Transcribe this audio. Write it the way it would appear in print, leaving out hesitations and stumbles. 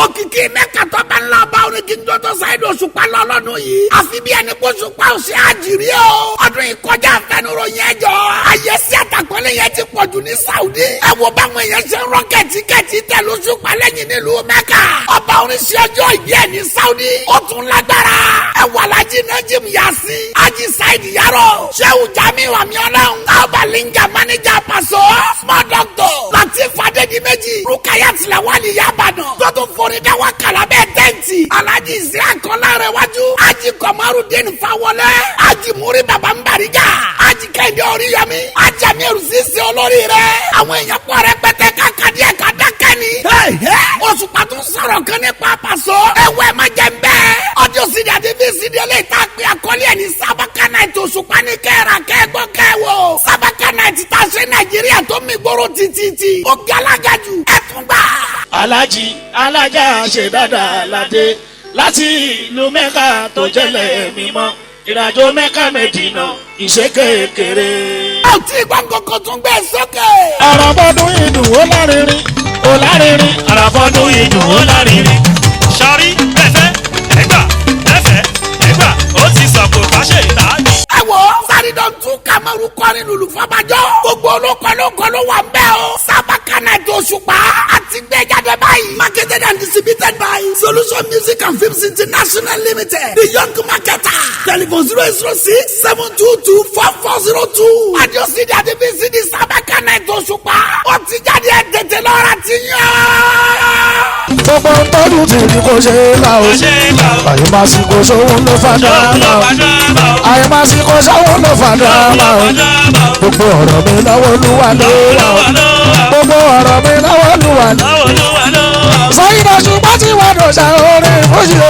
Òkìkí Mẹ́ka tó bá ńlá bá orin kí n tó tó Saheed Òṣùpá lọ lọ́dún yìí. Àfi bí ẹni kó Òṣùpá ò ṣe àjìrí o. Ọdún yìí kọjá àfẹnuròyìn ẹjọ́. Ayé sí àtàkọ́lé yẹn ti pọ̀jù ní Saudi. Ẹ wo báwọn èèyàn ṣe ń rọ kẹ̀tíkẹ̀tí tẹ̀lé Òṣùpá lẹ́yìn nílùú Mẹ́ka. Ọba orin ṣe ọjọ́ ìbí ẹ̀ ní Saudi. Ó tún lágbára. Ẹ wà Lájí Najim Yasin. Aji Said Yaro. Sehu Jamiu Amiola. Tauba Linga manager Paso. Small doctor. Latif Adedimeji. Rukayat Lawali Yabadan. Tọ́tún forídà wa kàlà bẹ́ẹ̀ tẹ́ǹtì. Alhaji Isiaq Kọ́lárẹ̀wájú. Aji Kọmarudin Fawọlẹ̀. Aji Muri Baba Nbariga. Aji Kẹ́hìndé Oríyọmí. Aji Amiru Sise olórí rẹ̀. Àwọn èèyàn pọ̀ rẹpẹtẹ kàkà díẹ̀ ká dákẹ́ ni. Òṣùpá tún sọ̀rọ̀ kan nípa Paso. Ẹ̀wẹ̀ má jẹ́ ń bẹ́ẹ̀. Audio CD àti VCD lè ta pé àkọlé ẹ̀ ní Sábàkà Night. Òṣùpá ní kẹ́ra kẹ́gbọ́ kẹ́wò. Sábàkà Night tá a ṣe Nàìjíríà tó mi gbòòrò títí. Ó galaga jù. Ẹ tún gbà. Alájí alájà ṣe dáadáa ládé láti ìlú Mẹ́ka tó jẹ́lẹ̀ mímọ́, ìrìnàjò Mẹ́ka Mẹ́dínà ìṣe kékeré. Ẹ ò tí ì gbọ́ nǹkan tún gbé sókè. Àràbọ̀dún ìdùn ó lárinrin, ó lárinrin. Àràfọ́dún ìdùn ó lárinrin. Sọrí bẹ́fẹ́ ẹgbà bẹ́fẹ́ ẹgbà ó ti sọ̀kò fáṣẹ ìta. Ẹ wo Sárídọ̀ tún Kamaru kọrin lulu fọbajọ. Gbogbo olókòlókò ló wà ń bẹ́ o. Sábàkà Night Òṣùpá àti gbé jáde báyìí. Marketed and distributed by Solution Music and Films International Limited. The Young Marketer. Telephone 08067224402. Audio CD àti VCD Sábàkà Night Òṣùpá. Ó ti jáde, ẹ̀ tètè lọ́ra ti yàn. Gbogbo tọ́jú tí ní kò ṣe é là ó. Ṣe é gbà ó. Àyèmásíkò sóhun ló fa dáná o. Àyèmásíkò sóhun ló fa dáná o. Gbogbo ọ̀rọ̀ mi lọ́wọ́ Olúwa ló wà o. Gbogbo ọ̀rọ̀ mi lọ́wọ́ Olúwa ló wà. Saheed Òṣùpá tí wọ́n dòṣà orin fújì o.